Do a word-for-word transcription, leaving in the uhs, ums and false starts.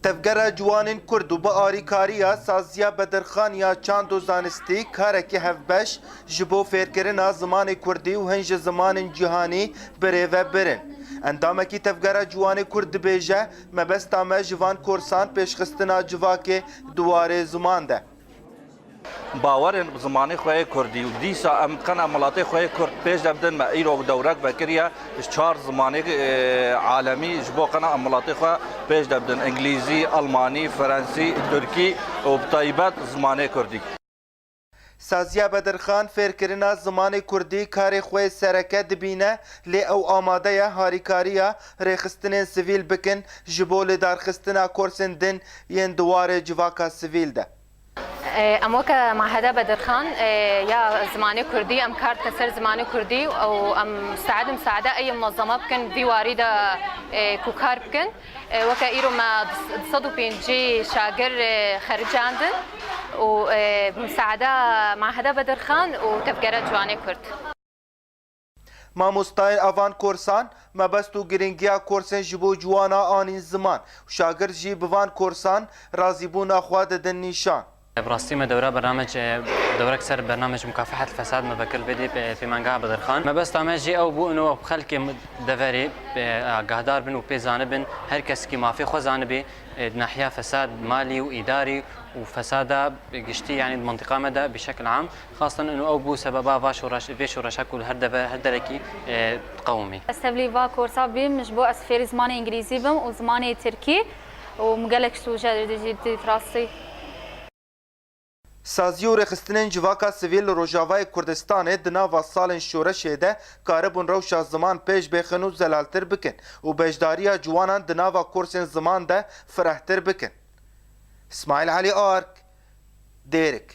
Tevgera Ciwanên Kurd û bi arîkariya Saziya Bedirxan ya Çand û Zanistî karekî hevbeş ji bo fêrkirina zimanê kurdî û hin ji zimanên cîhanî birêve birin. Endamekî Tevgera Ciwanê Kurd dibêje, mebesta me ji van kursan pêşxistina civakê di warê ziman de. Bawerên bi zimanê xwe yê kurdî û dîsa em qena miletê xwe yê kurd pêş de bidin. Me îro dewrek vekiriye ji çar zimanê, e, alemî ji bo qena em miletê xwe pêş de bidin. Îngilîzî, elmanî, ferensî, tirkî û bi taybet zimanê kurdî. Saziya Bedirxan fêrkirina zimanê kurdî karê xwe yê sereke dibîne, lê ew amade ye harîkariya rêxistinên sivîl bikin ji bo lidarxistina kursên din yên di warê civaka sivîl de. Em weke Mahede Bedirxan, e, ya zimanê kurdî, em kar dike ser zimanê kurdî û em musteed in misaade ey munezeme bikin vî warî de, e, ku kar bikin. E, weke îro me du sed û pêncî şagir, e, xericandin û, e, bi misaada Mahede Bedirxan û Tevgera Ciwanê Kurd. Mamostayên a van kursan mebest û girîngiya kursên ji bo ciwana anîn ziman û şagird jî bi van kursan razîbûna xwe didin nîşan. Bi rastî me dewra bernamec, e, dewrek ser bernamec mukafehet fesad me vekir vê dî pê-, pêmangeha Bedirxan. Mebesta me jî ew bû, ino xelkê deverê, e, agahdar bin û pê zanibin, her kesekî mafê xwe zanibê, e, di nahiya fesad malî û îdarî û fesada giştî, yanî di mintîqa me de bi şekil am. Xastan û ew bû sebeba va şoreş, vê şoreşa ku li her deve, her derekî, e, diqewimî. Ez tevlî va kursa bîm, ji bo ez fêrî zimanê îngilîzî bim û zimanê tirkî û min gelek sûce jî dît rastî. Sazî û rêxistinên civaka sivîl li Rojavayê Kurdistanê di nava salên şoreşê de karibûn rewşa ziman pêş bêxin û zelaltir bikin û beşdariya ciwanan di nava kursên ziman de firehtir bikin. Îsmaîl Elî Ark, Dêrik.